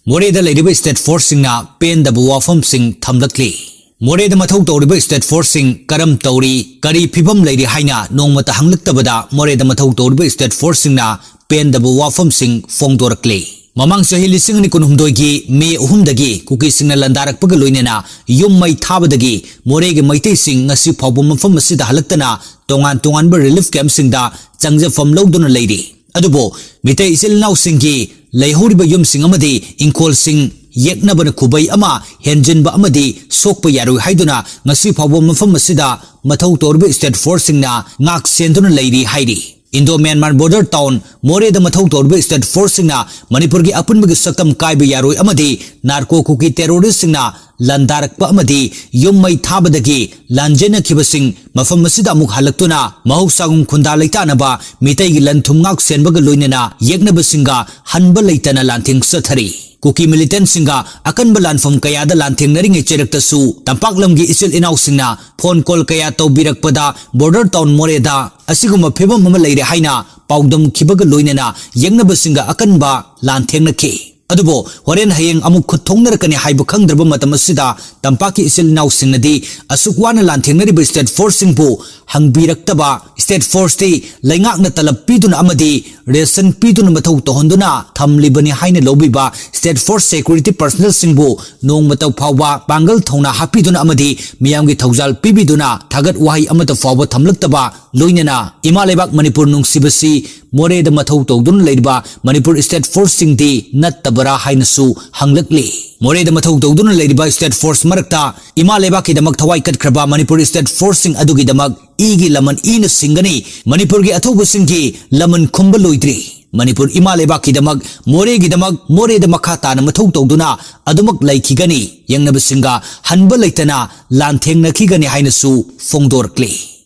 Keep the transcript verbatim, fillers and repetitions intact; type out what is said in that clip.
ꯃꯣꯔꯦꯗ ꯂꯩꯔꯤꯕ state forceꯁꯤꯡꯅ ꯄꯦꯟꯗꯕ ꯋꯥꯐꯝꯁꯤꯡ ꯊꯝꯂꯛꯂꯤ꯫ ꯃꯣꯔꯦꯗ ꯃꯊꯧ ꯇꯧꯔꯤꯕ state forceꯁꯤꯡ ꯀꯔꯝ ꯇꯧꯔꯤ, ꯀꯔꯤ ꯐꯤꯕꯝ ꯂꯩꯔꯤ ꯍꯥꯏꯅ ꯅꯣꯡꯃꯇ ꯍꯪꯂꯛꯇꯕꯗ ꯃꯣꯔꯦꯗ ꯃꯊꯧ ꯇꯧꯔꯤꯕ state forceꯁꯤꯡꯅ ꯄꯦꯟꯗꯕ ꯋꯥꯐꯝꯁꯤꯡ ꯐꯣꯡꯗꯣꯔꯛꯂꯤ꯫ ꯃꯃꯥꯡ ꯆꯍꯤ ꯂꯤꯁꯤꯡ ꯑꯅꯤ ꯀꯨꯟꯍꯨꯝꯗꯣꯏꯒꯤ ꯃꯦ ꯑꯍꯨꯝꯗꯒꯤ ꯀꯨꯀꯤꯁꯤꯡꯅ ꯂꯥꯟꯗꯥꯔꯛꯄꯒ ꯂꯣꯏꯅꯅ ꯌꯨꯝ ꯃꯩ ꯊꯥꯕꯗꯒꯤ ꯃꯣꯔꯦꯒꯤ ꯃꯩꯇꯩꯁꯤꯡ ꯉꯁꯤ ꯐꯥꯎꯕ ꯃꯐꯝ ꯑꯁꯤꯗ ꯍꯜꯂꯛꯇꯅ ꯇꯣꯉꯥꯟ ꯇꯣꯉꯥꯟꯕ relief campꯁꯤꯡꯗ ꯆꯪꯖꯐꯝ ꯂꯧꯗꯨꯅ ꯂꯩꯔꯤ꯫ ꯑꯗꯨꯕꯨ ꯃꯤꯇꯩ ꯏꯆꯤꯜ ꯏꯅꯥꯎꯁꯤꯡꯒꯤ ꯂꯩꯍꯧꯔꯤꯕ ꯌꯨꯝꯁꯤꯡ ꯑꯃꯗꯤ ꯏꯪꯈꯣꯜꯁꯤꯡ ꯌꯦꯛꯅꯕꯅ ꯈꯨꯕꯩ ꯑꯃ ꯍꯦꯟꯖꯤꯟꯕ ꯑꯃꯗꯤ ꯁꯣꯛꯄ ꯌꯥꯔꯣꯏ ꯍꯥꯏꯗꯨꯅ ꯉꯁꯤ ꯐꯥꯎꯕ ꯃꯐꯝ ꯑꯁꯤꯗ ꯃꯊꯧ ꯇꯧꯔꯤꯕ state forceꯁꯤꯡꯅ ꯉꯥꯛ ꯁꯦꯟꯗꯨꯅ ꯂꯩꯔꯤ ꯍꯥꯏꯔꯤ꯫ Indo Myanmar border town ꯃꯣꯔꯦꯗ ꯃꯊꯧ ꯇꯧꯔꯤꯕ state forceꯁꯤꯡꯅ ꯃꯅꯤꯄꯨꯔꯒꯤ ꯑꯄꯨꯟꯕꯒꯤ ꯁꯛꯇꯝ ꯀꯥꯏꯕ ꯌꯥꯔꯣꯏ ꯑꯃꯗꯤ narco ꯀꯨꯀꯤ terroristꯁꯤꯡꯅ ꯂꯥꯟꯗꯥꯔꯛꯄ ꯑꯃꯗꯤ ꯌꯨꯝ ꯃꯩ ꯊꯥꯕꯗꯒꯤ ꯂꯥꯟꯖꯦꯟꯅꯈꯤꯕꯁꯤꯡ ꯃꯐꯝ ꯑꯁꯤꯗ ꯑꯃꯨꯛ ꯍꯜꯂꯛꯇꯨꯅ ꯃꯍꯧꯁꯥꯒꯨꯝ ꯈꯨꯟꯗꯥ ꯂꯩꯇꯥꯅꯕ ꯃꯤꯇꯩꯒꯤ ꯂꯟ ꯊꯨꯝ ꯉꯥꯛ ꯁꯦꯟꯕꯒ ꯂꯣꯏꯅꯅ ꯌꯦꯛꯅꯕꯁꯤꯡꯒ ꯍꯟꯕ ꯂꯩꯇꯅ ꯂꯥꯟꯊꯦꯡ ꯆꯠꯊꯔꯤ꯫ ꯀꯨꯀꯤ militantꯁꯤꯡꯒ ꯑꯀꯟꯕ ꯂꯥꯟꯐꯝ ꯀꯌꯥꯗ ꯂꯥꯟꯊꯦꯡꯅꯔꯤꯉꯩ ꯆꯩꯔꯛꯇꯁꯨ ꯇꯝꯄꯥꯛ ꯂꯝꯒꯤ ꯏꯆꯤꯜ ꯏꯅꯥꯎꯁꯤꯡꯅ phone call ꯀꯌꯥ ꯇꯧꯕꯤꯔꯛꯄꯗ border town ꯃꯣꯔꯦꯗ ꯑꯁꯤꯒꯨꯝꯕ ꯐꯤꯕꯝ ꯑꯃ ꯂꯩꯔꯦ ꯍꯥꯏꯅ ꯄꯥꯎꯗꯝꯈꯤꯕꯒ ꯂꯣꯏꯅꯅ ꯌꯦꯛꯅꯕꯁꯤꯡꯒ ꯑꯀꯟꯕ ꯂꯥꯟꯊꯦꯡꯅꯈꯤ꯫ ꯑꯗꯨꯕꯨ ꯍꯣꯔꯦꯟ ꯍꯌꯦꯡ ꯑꯃꯨꯛ ꯈꯨꯠ ꯊꯣꯡꯅꯔꯛꯀꯅꯤ ꯍꯥꯏꯕ ꯈꯪꯗ꯭ꯔꯕ ꯃꯇꯝ ꯑꯁꯤꯗ ꯇꯝꯄꯥꯛꯀꯤ ꯏꯆꯤꯜ ꯏꯅꯥꯎꯁꯤꯡꯅꯗꯤ ꯑꯁꯨꯛ ꯋꯥꯅ ꯂꯥꯟꯊꯦꯡꯅꯔꯤꯕ state forceꯁꯤꯡꯕꯨ ꯍꯪꯕꯤꯔꯛꯇꯕ, state forceꯇꯤ ꯂꯩꯉꯥꯛꯅ ꯇꯂꯕ ꯄꯤꯗꯨꯅ ꯑꯃꯗꯤ ration ꯄꯤꯗꯨꯅ ꯃꯊꯧ ꯇꯧꯍꯟꯗꯨꯅ ꯊꯝꯂꯤꯕꯅꯤ ꯍꯥꯏꯅ ꯂꯧꯕꯤꯕ state force security personnelꯁꯤꯡꯕꯨ ꯅꯣꯡꯃꯇ ꯐꯥꯎꯕ ꯄꯥꯡꯒꯜ ꯊꯧꯅꯥ ꯍꯥꯞꯄꯤꯗꯨꯅ ꯑꯃꯗꯤ ꯃꯤꯌꯥꯝꯒꯤ ꯊꯧꯖꯥꯜ ꯄꯤꯕꯤꯗꯨꯅ ꯊꯥꯒꯠ ꯋꯥꯍꯩ ꯑꯃꯠꯇ ꯐꯥꯎꯕ ꯊꯝꯂꯛꯇꯕ ꯂꯣꯏꯅꯅ ꯏꯃꯥ ꯂꯩꯕꯥꯛ ꯃꯅꯤꯄꯨꯔ ꯅꯨꯡꯁꯤꯕꯁꯤ ꯃꯣꯔꯦꯗ ꯃꯊꯧ ꯇꯧꯗꯨꯅ ꯂꯩꯔꯤꯕ ꯃꯅꯤꯄꯨꯔ state forceꯁꯤꯡꯗꯤ ꯅꯠꯇꯕꯔꯥ ꯍꯥꯏꯅꯁꯨ ꯍꯪꯂꯛꯂꯤ꯫ ꯃꯣꯔꯦꯗ ꯃꯊꯧ ꯇꯧꯗꯨꯅ ꯂꯩꯔꯤꯕ state force ꯃꯔꯛꯇ ꯏꯃꯥ ꯂꯩꯕꯥꯛꯀꯤꯗꯃꯛ ꯊꯋꯥꯏ ꯀꯠꯈ꯭ꯔꯕ ꯃꯅꯤꯄꯨꯔ state forceꯁꯤꯡ ꯑꯗꯨꯒꯤꯗꯃꯛ ꯏꯒꯤ ꯂꯃꯟ ꯏꯅ ꯁꯤꯡꯒꯅꯤ꯫ ꯃꯅꯤꯄꯨꯔꯒꯤ ꯑꯊꯧꯕꯁꯤꯡꯒꯤ ꯂꯃꯟ ꯈꯨꯝꯕ ꯂꯣꯏꯗ꯭ꯔꯤ꯫ ꯃꯅꯤꯄꯨꯔ ꯏꯃꯥ ꯂꯩꯕꯥꯛꯀꯤꯗꯃꯛ, ꯃꯣꯔꯦꯒꯤꯗꯃꯛ, ꯃꯣꯔꯦꯗ ꯃꯈꯥ ꯇꯥꯅ ꯃꯊꯧ ꯇꯧꯗꯨꯅ ꯑꯗꯨꯃꯛ ꯂꯩꯈꯤꯒꯅꯤ꯫ ꯌꯦꯡꯅꯕꯁꯤꯡꯒ ꯍꯟꯕ ꯂꯩꯇꯅ ꯂꯥꯟꯊꯦꯡꯅꯈꯤꯒꯅꯤ ꯍꯥꯏꯅꯁꯨ ꯐꯣꯡꯗꯣꯔꯛꯂꯤ꯫